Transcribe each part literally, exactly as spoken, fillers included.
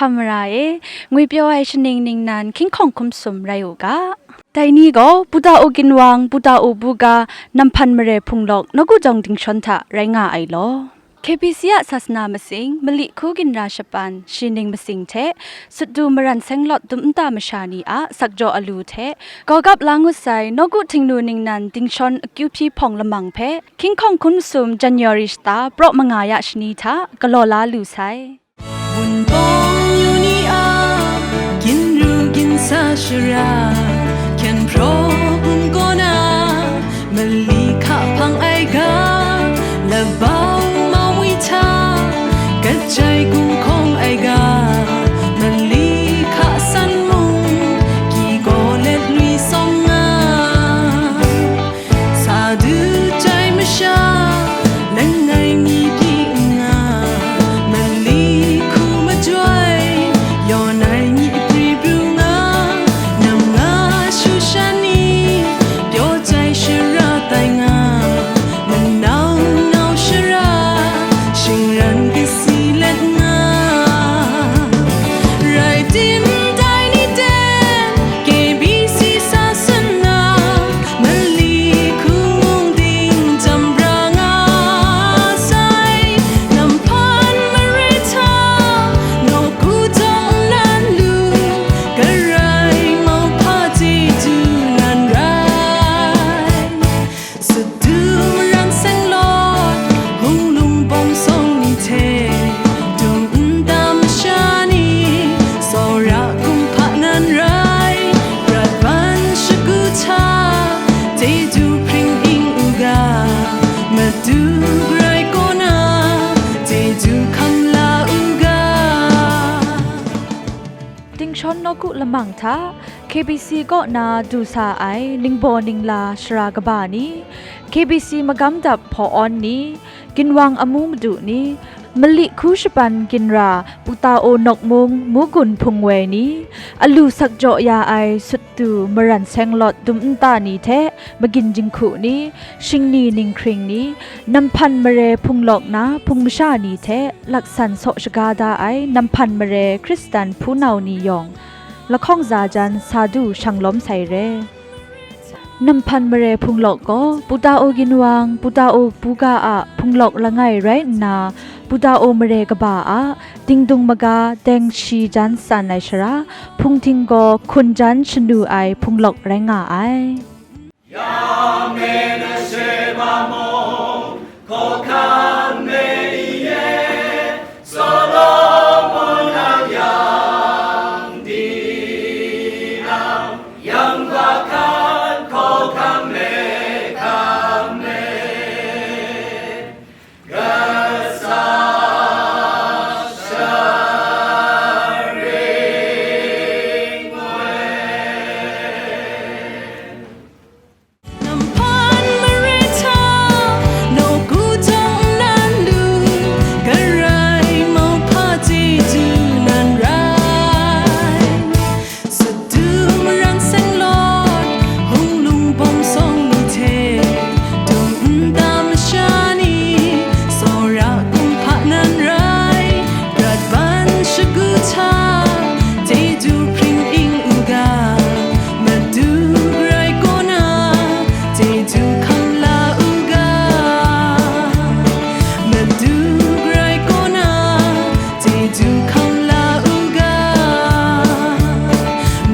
Mara e, ngwipyaw ai shaning ningnan hkying hkawng hkum sum rai u ga. Dai ni gaw, Buta u ginwang, Buta u buga, Namhpan mare hpung lawk, nawku jawng dingshon hta rai nga ai law. K B C a sasana masing, mali hku ginra shapan, shi ning masing hte, sutdu maran senglawt dum nta masha ni a sakjaw alu hte, gawgap la ngut sai, nawku htingnu ningnan dingshon akyu hpyi hpawng lamang hpe, hkying hkawng hkum sum January shata, praw manga ya shani hta, galaw la lu sai. Wunpawng yu ni a, ginru ginsa shara, hkyen hpraw bum kaw na, mali hka hpang ai ga, labau mau mwi hta, kajai gung hkawng ai ga, mali hka san mung, ki gaw let lui sawng nga. Sa du jai masha, langai mi pyi n nga, mali hku majoi, yawn ai mi pri pru nga, nam nga shu shan ni, pyaw jai shara tai nga, manau nau shara, shingran kasi let nga. Rai tim, dai ni ten, K B C sasana, mali hku mung ding jam bra nga sai, Namhpan mare hta, nawku jawng nan lu, Karai mau hpa chyeju nan rai. Sutdu maran senglawt, hung lung bawng sawng ni hte, dum nta masha ni, tsawra kumhpa nan rai, prat ban shagu hta, chyeju hpring ing u ga, Madu Karai kaw na, chyeju hkam la u ga. Dingshon nawku lamang hta, K B C kaw na du sa ai ningbaw ningla shara kaba ni, K B C magam dap hpaw-awn ni, ginwang amu madu ni, mali hku shapan ginra, Buta u nawkmung, mugun hpung woi ni, alu sakjaw ya ai sutdu maran senglawt dum nta ni hte, magin jinghku ni, shingni ninghkring ni, Namhpan mare hpung lawk na hpung masha ni hte laksan saw shaga da ai Namhpan mare Hkristan hpunau ni yawng, lahkawng za jan sa du shang lawm sai re. Namhpan mare hpung lawk gaw, Buta u ginwang, Buta u buga a hpung lawk langai rai nna, Buta u mare kaba a dingdung maga deng shi jan san ai shara, hpung hting gaw hkun jan shanu ai hpung lawk rai nga ai. Yamena Sheba mung, hkawhkam meni e, Solomon a yang dinang, yang bahkan hkawhkam me, hkam me. Kasa sharing we. Namhpan mare hta, nawku jawng nan lu, Karai mau hpa chyeju nan rai. Sutdu maran senglawt, hung lung bawng sawng ni hte, dum nta masha ni, tsawra kumhpa nan rai, prat ban shagu hta, chyeju hpring ing u ga, Madu Karai kaw na, chyeju hkam la u ga, Madu Karai kaw na, chyeju hkam la u ga,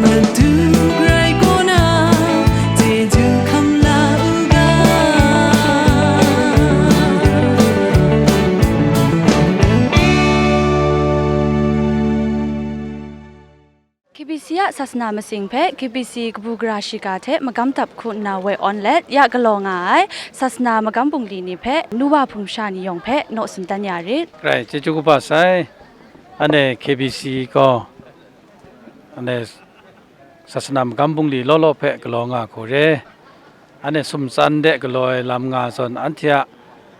Madu Karai kaw na, chyeju hkam la u ga. K B C a sasana masing hpe K B C kabu gara shiga hte magam dap hku nna woi awn let, ya galaw nga ai sasana magam bungli ni hpe, nu wa hpung sha ni yawng hpe naw tsun dan ya rit. Rai, chyeju kaba sai. Anhte K B C gaw, anhte sasana magam bungli law law hpe galaw nga hku re. Anhte sumtsan de galaw ai lam nga zawn, anhte a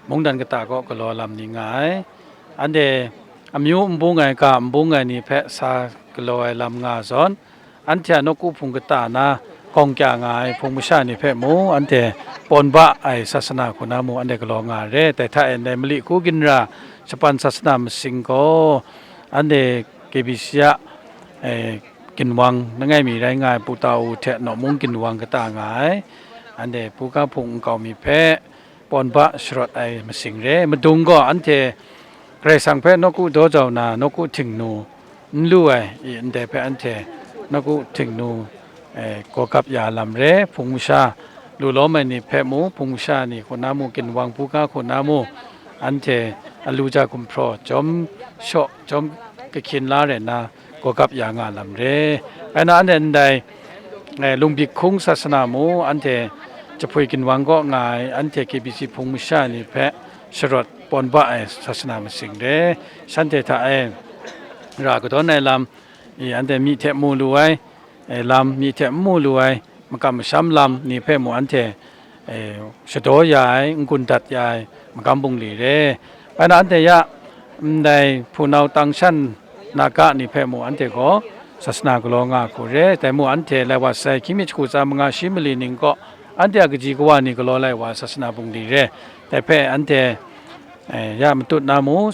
mungdan kata kaw galaw ai lam ni nga ai. Anhte amyu n bung ai, ga n bung ai ni hpe sa galaw ai lam nga zawn, anhte a nawku hpung kata na gawng kya nga ai hpung masha ni hpe mung, anhte pawn ba ai sasana hku na mung, anhte galaw nga ai re. Dai hta e ndai mali hku ginra shapan sasana masing gaw, anhte K B C a, e, ginwang langai mi rai nga ai Pu Tau hte nawk mung ginwang kata nga ai, anhte buga hpung nkau mi hpe pawn ba sharawt ai masing re. Madung gaw anhte Karai Kasang hpe nawku daw jau na, nawku htingnu n lu ai, i, ndai hpe anhte nawku htingnu, e, gaw gap ya lam re. Hpung masha lu lawm ai ni hpe mu, hpung masha ni hku na mu, ginwang buga hku na mu, anhte alu ja gumhpraw jawm shaw, jawm kahkyin la rai nna, gaw gap ya nga lam re. Bai na anhte ndai, e, Lungbik hkung sasana mu, anhte jahpui ginwang kaw nga ai, anhte K B C hpung masha ni hpe sharawt pawn ba ai sasana masing re. Shanhte hta e ra kadawn ai lam, i, anhte myi hte mu lu ai, e, lam, myi hte n mu lu ai, makam masham lam ni hpe mu anhte, e, shadaw ya ai, n-gun dat ya ai, magam bungli re. Bai na anhte ya, ndai hpunau Tangshan Naga ni hpe mu anhte gaw sasana galaw nga hku re. Dai mu anhte lai wa sai hkying mi jahku tsa manga shi mali ning kaw anhte a kaji kawa ni galaw lai wa sasana bungli re. Dai hpe anhte, e, ya matut na mu,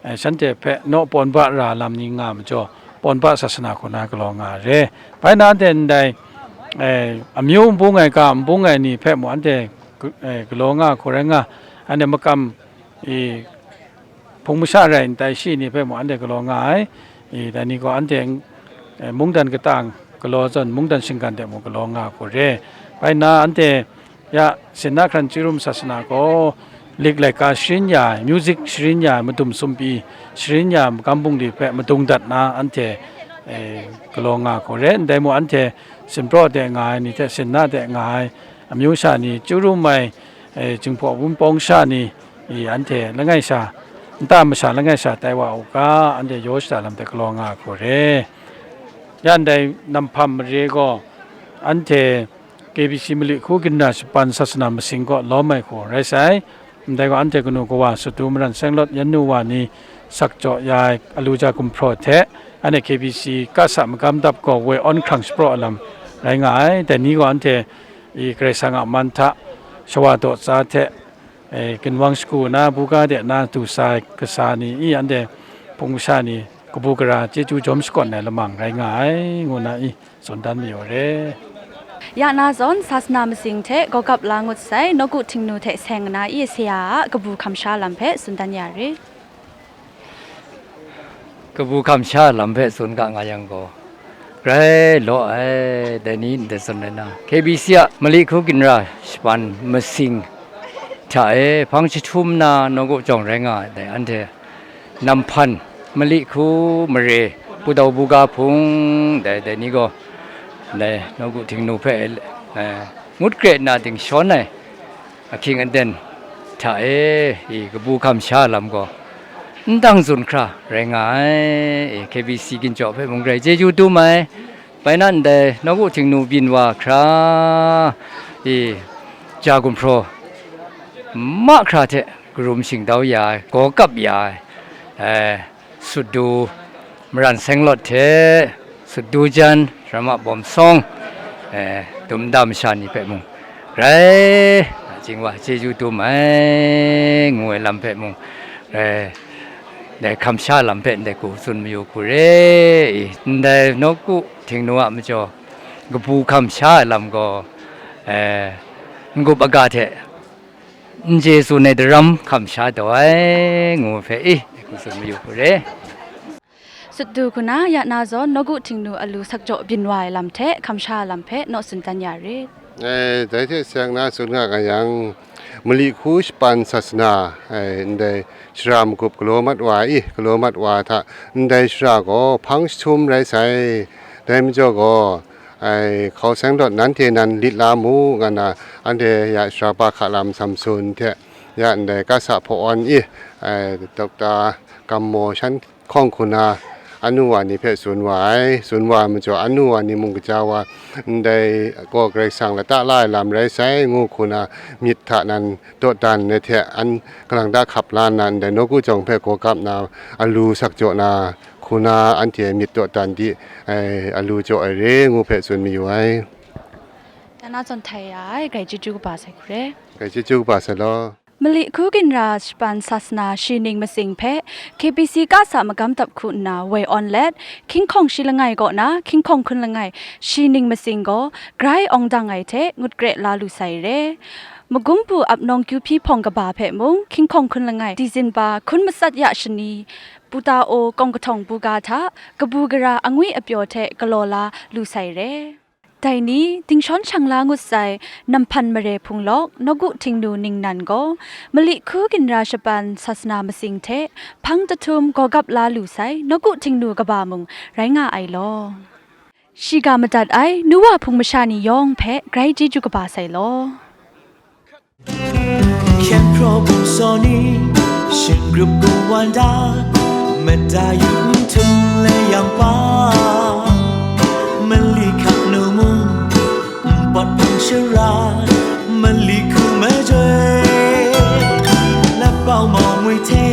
e, shanhte hpe naw pawn ba ra lam ni nga majaw, pawn ba sasana hku na galaw nga re. Bai na anhte ndai, e, amyu n bung ai, ga n bung ai ni hpe mu anhte, e, galaw nga hku rai nga, anhte makam, i, hpung masha rai ndai shi ni hpe mu anhte galaw nga ai, i, dai ni gaw anhte, e, mungdan kata galaw zawn, mungdan shinggan de mu galaw nga hku re. Bai na anhte ya, Sinna hkran Chyarum sasana gaw, lik laika sharin ya ai, music sharin ya ai, madum sumpi sharin ya ai, magam bungli hpe madung dat na anhte, e, galaw nga hku re. Ndai mu anhte Sinpraw de nga ai ni hte Sinna de nga ai amyu sha ni, Chyarum ai, e, Jinghpaw Wunpawng sha ni, i, anhte langai sha, nta masha langai sha tai wa u ga, anhte yaw shada lam hte galaw nga hku re. Ya ndai Nampham mare gaw, anhte K B C mali hku ginra shapan sasana masing kaw lawm ai hku rai sai. Ndai gaw anhte kanu kawa Sutdu Maran Senglawt yan nu wa ni sakjaw ya ai alu ja gumhpraw hte, anhte K B C kasa magam dap gaw woi awn hkrang shapraw ai lam rai nga ai. Dai ni gaw anhte i Karai Kasang a man hta shawa daw tsa hte, e, ginwang shagu na, buga de na du sa ai kasa ni i, anhte hpung masha ni kabu gara chyeju jawm shakawn ai lamang rai nga ai, ngu na i, tsun dan mayu re. Ya na zawn, sasana masing hte gaw gap la ngut sai, nawku htingnu hte seng na i, saya a kabu hkam sha lam hpe tsun dan ya re. Kabu hkam sha lam hpe tsun ga nga yang gaw, grai law ai, dai ni ndai zawn rai na, K B C a mali hku ginra shapan masing hta e hpang jahtum na nawku jawng rai nga ai dai anhte Nampham, mali hku mare, Pu Tau buga hpung, dai, dai ni gaw, dai nawku htingnu hpe, eh, ngut kre nna dingshawn ai ahkying aten hta e, i, kabu hkam sha lam gaw, n dang tsun hkra rai nga ai, i, K B C ginjaw hpe mung rai chyeju dum ai, bai na ndai nawku htingnu byin wa hkra, i, ja gumhpraw mahkra hte karum shingtau ya ai, gaw kap ya ai, eh, Sutdu Maran Senglawt hte Sutdu Jan Rama Bawm Sawng, eh, dum nta masha ni hpe mung rai, Jinghpaw chyeju dum ai, ngu ai lam hpe mung rai, ndai hkam sha lam hpe ndai hku tsun mayu hku re i, ndai nawku htingnu a majaw kabu hkam sha ai lam gaw, eh, n-gup aga hte n chye tsun ai daram hkam sha taw ai, ngu hpe i, hku tsun mayu hku re. Sutdu hku na ya na zawn, nawku htingnu alu sakjaw byin wa ai lam hte hkam sha ai lam hpe naw tsun dan ya rit. Eh, dai hte seng na tsun nga ga yang, mali hku shapan sasana, eh, ndai shara magup galaw mat wa i, galaw mat wa hta, ndai shara gaw hpang jahtum rai sai, dai majaw gaw, ai, hkau seng dawt nanhte nan lit la mu, nga na, anhte ya shara ba hka lam Samson hte, ya ndai kasa hpaw wan i, ai, Dokta Gammaw shan hkawng hku na, anu wa ni hpe tsun wa ai, tsun wa ai majaw, anu wa ni mung kaja wa, ndai gaw Karai Kasang lata la ai lam rai sai, ngu hku na, myit hta nan dawdan ai hte, an galang da hkap la nna, ndai nawku jawng hpe gaw gap na, alu sakjaw na, hku na anhte myit dawdan di, ai, alu jaw ai re ngu hpe tsun mayu ai. Ya na zawn htai ya ai, grai chyeju kaba sai hku re. Grai chyeju kaba sai law. Mali Hku Ginra Shapan Sasana Shi Ning Masing hpe K B C kasa magam dap hku nna woi awn let, hkying hkawng shi langai kaw na hkying hkawng hkun langai shi ning masing gaw grai awng dang ai hte ngut kre la lu sai re. Magumpu ap nawng kyu hpyi hpawng kaba hpe mung hkying hkawng hkun langai Dizenba hkun matsat ya shani, Puta O kawng kahtawng buga hta kabu gara angwi apyaw hte galaw la lu sai re. Dai ni, dingshawn shang la ngut sai, Namhpan Mare Hpung Lawk, Nawgu Htingnu Ningnan gaw, Mali Hku Ginra Shapan Sasana Masing hte, hpang tahtum gawgap la lu sai, Nawgu Htingnu kaba mung rai nga ai law. Shiga madat ai, Nu Wa Hpung masha ni yawng hpe, grai chyeju kaba sai law. Hkyen hpraw bungsaw ni, shin grup bungwan da, mada yu nhtun le yang pa, mali hkak nu mung, npawt hpang shara, mali hku majoi, lapau mau mui hte,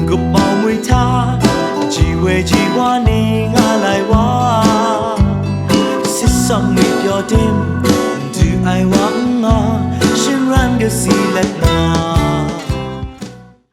ngup mau mui hta, ji we ji wa ni nga lai wa, sit sawng ni pyaw tim, du ai wa n nga, shingran kasi let